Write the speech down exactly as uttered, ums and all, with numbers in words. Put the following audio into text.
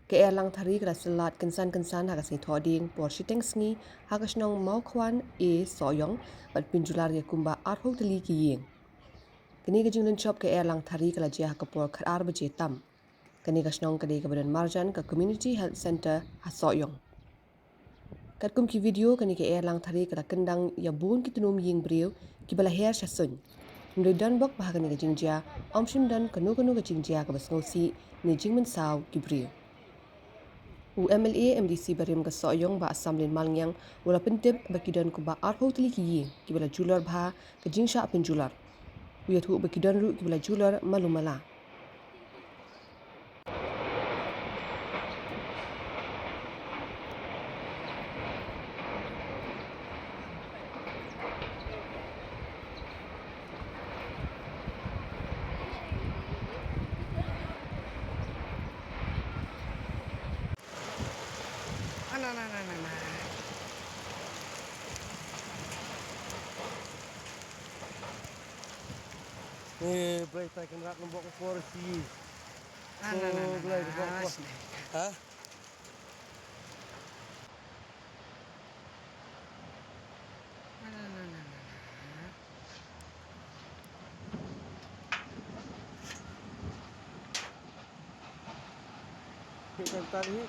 Ka Air Langthari ka la syllat kynsan kynsan ha ka sngi Thohdieng por shiteng sngi ha ka shnong Mawkhwan A Sohiong bad pynjular ïa kumba arphew tylli ki ïing. Kane ka jinglynshop ka Air Langthari ka la jia ha ka por khatar baje tam. Kane ka shnong ka dei kaba don marjan ka Community Health Centre ha Sohiong. Katkum ki video, kane ka Air Langthari ka la kyndang ïa bun ki tnum ïing briew kiba la her sha suiñ. Hynrei don bok ba ha kane ka jingjia ym shym don kano kano ka jingjia kaba sngewsih ne jingmynsaw ki briew. U M L A M D C barim ka Sohiong Bah Samlin Malngiang u la pyntip ba ki don kumba arphew tylli ki ïing kiba la julor bha ka jingshah pynjulor. U ïathuh ba ki don ruh kiba la julor malu mala. Ana na na na na. Eh, Blei tai kan rak nembok por si. Ana na na na. Blei nembok por. Ha? Ana na na na. Kan tadi.